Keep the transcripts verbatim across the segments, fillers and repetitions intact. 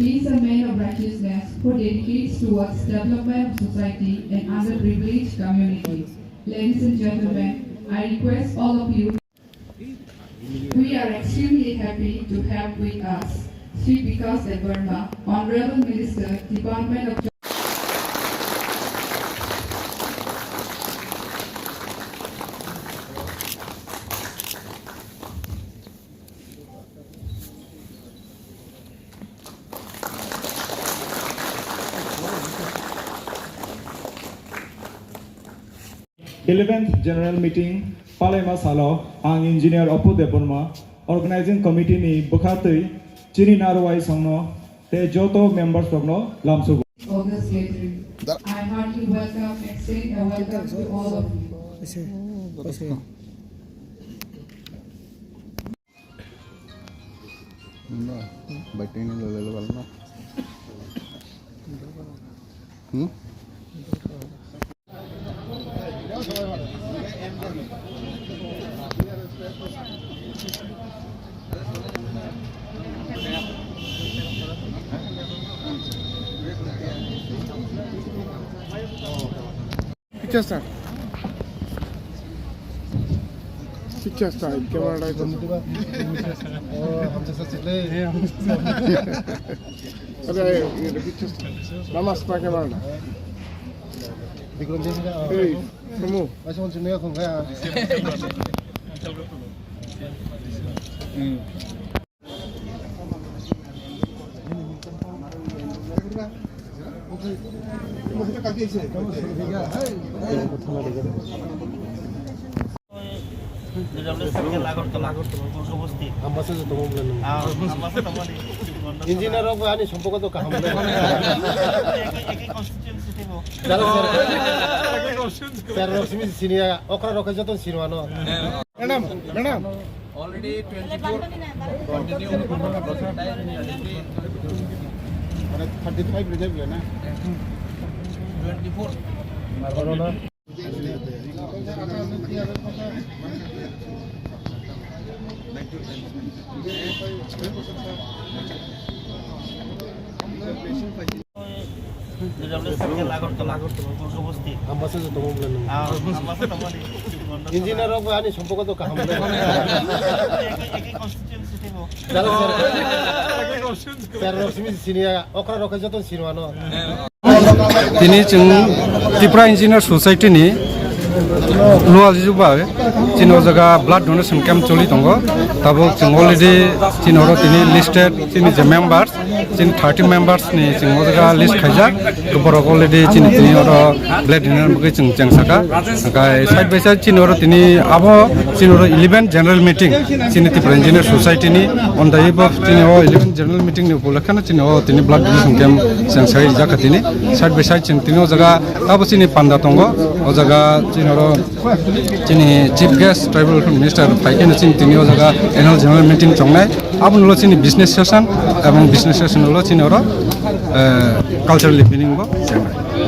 He is a man of righteousness who dedicates towards development of society and underprivileged community. Ladies and gentlemen, I request all of you. We are extremely happy to have with us Shri Bikash Debbarma, Honorable Minister, Department of Eleventh General Meeting palaima salo ang Engineer Apu Debbarma, Organizing Committee ni bwkha twi chini narwai songno tei joto members rokno lamsugo. August gathering. I heartily welcome, extend a welcome to all of you. No, baiting ni lele lele no. Hmm? Picture start. Picture start. Camera light on. Oh, हम जैसा चले। अरे, ये picture start। Nama start camera ना। विक्रम जी का। Hey, kamu. Masih mau sini aku enggak? Engineer rok ani sompoko to kaham le. Jara sir. Sir rok simi sini ya, okra rok joto sini wano. Madam, madam. Already twenty-four. Continue. Thirty-five reserve ya na? Twenty-four. Engineer rok ani sompoko to kaham le. Jara sir. Sir rok simi sini ya, okra rok joto sini wano. Tini chwng Tripura Engineer Society ni Lualaju bai chini o jaga blood donation camp choli tongo. Tabuk chwng already chini oro tini listed chini je members, chini thirty members ni chwng o jaga list khaijak. Borok already chini tini oro blood donation bagwi chwng chengsaka. Hwnkhe side by side chini oro tini abo chini oro eleven general meeting chini Tripura Engineer Society ni, on the eve of chini o eleven general meeting ni upolokhe no chini o tini blood donation camp chwng sai rijak kha tini. Side by side chwng tini o jaga abo chini panda tongo, o jaga chini oro chini Chief Guest Tribal Welfare Minister phai khe no chini tini o jaga annual general meeting chongnai. Abo no chini business session, ebong business session ulo chini oro, eh, cultural evening bo.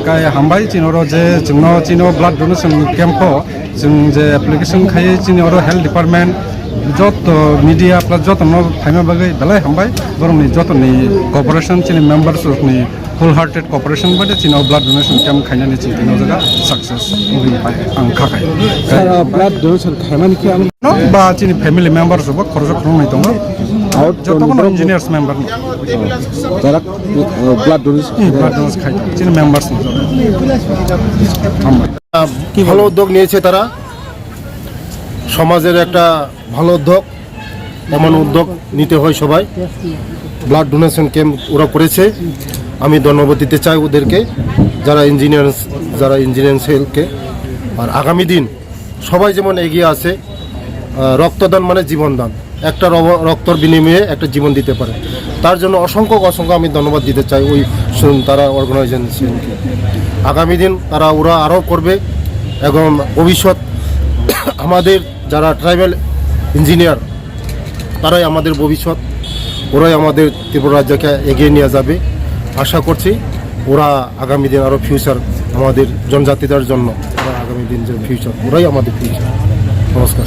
Kai hambai chini oro je chwngno chini o blood donation camp o chwng je application khai chini oro health department joto media plus joto no phaima bagwi belai hambai borokni joto ni cooperation chini members rokni full hearted cooperation bai chini o blood donation camp khainani chini tini o jaga success wngwi phai ang kha khai. Sir, uh, blood donation khaimani khe ang no ba chini family members bo khoroksa khoroknwi tongo. Out joto kono engineers member no. Jara, uh, blood donation. Hmm, blood donation khai. Chini members no joto. Hambai. আহ, ভালো উদ্যোগ নিয়েছে তারা। সমাজের একটা ভালো উদ্যোগ, এমন উদ্যোগ নিতে হয় সবাই। ব্লাড ডোনেশন ক্যাম্প ওরা করেছে, আমি ধন্যবাদ দিতে চাই ওদেরকে, যারা ইঞ্জিনিয়ার, যারা ইঞ্জিনিয়ারিং সেলকে। আর আগামী দিন সবাই যেমন এগিয়ে আসে, আহ, রক্তদান মানে জীবনদান। একটা রব-, রক্তর বিনিময়ে একটা জীবন দিতে পারে। তার জন্য অসংখ্য অসংখ্য আমি ধন্যবাদ দিতে চাই ওই সু-, তারা অর্গানাইজেশনকে। আগামী দিন তারা ওরা আরও করবে এবং ভবিষ্যৎ আমাদের যারা ট্রাইবাল ইঞ্জিনিয়ার, তারাই আমাদের ভবিষ্যৎ, ওরাই আমাদের ত্রিপুরা রাজ্যকে এগিয়ে নিয়ে যাবে। আশা করছি ওরা আগামী দিন আরও ফিউচার আমাদের জনজাতিদের জন্য, ওরা আগামী দিন যে ফিউচার, ওরাই আমাদের ফিউচার। নমস্কার।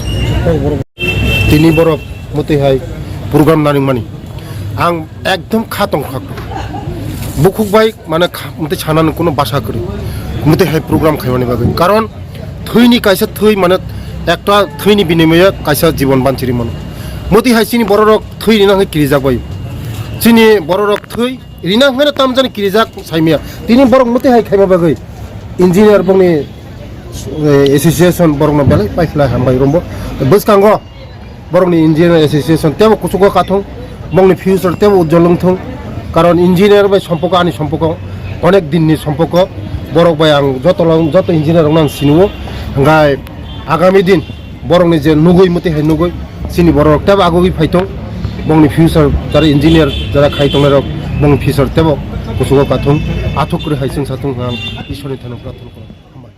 Tini borok mwtwi hai program naringmani. Ang ekdom kha tong kha. Bukhuk bai mane kha, mute sanani kuno basa kwrwi. Mute hai program khaimani bagwi. Karon thwini kaisa thwi mane ekta thwini binimoye kaisa jibon banchiri mano. Mute hai chini bororok thwi rina hwnwi kirijak bai. Chini bororok thwi rina hwnwi tamjani kirijak saimaya. Tini borok mute hai khaima bagwi engineer bongni, eh, association borokno belai paikhlai hambai rombo. Bwskango borokni engineer association tebo kuchugo kathung, bongni future tebo ujjol wngthung. Karon engineer bai sompoko ani sompoko onek dinni sompoko, borok bai ang joto long-, joto engineer rokno ang sinio. Hwnkhai agami din borokni je nugui muti hai nugui chini borok tebo agugui phaithung, bongni future jara engineer jara khai tongnai rok bongni future tebo kuchugo kathung, athuk kwrwi hai chwngsa thung hwnwi ang Ishorni thani prarthana khlaio. Hambai.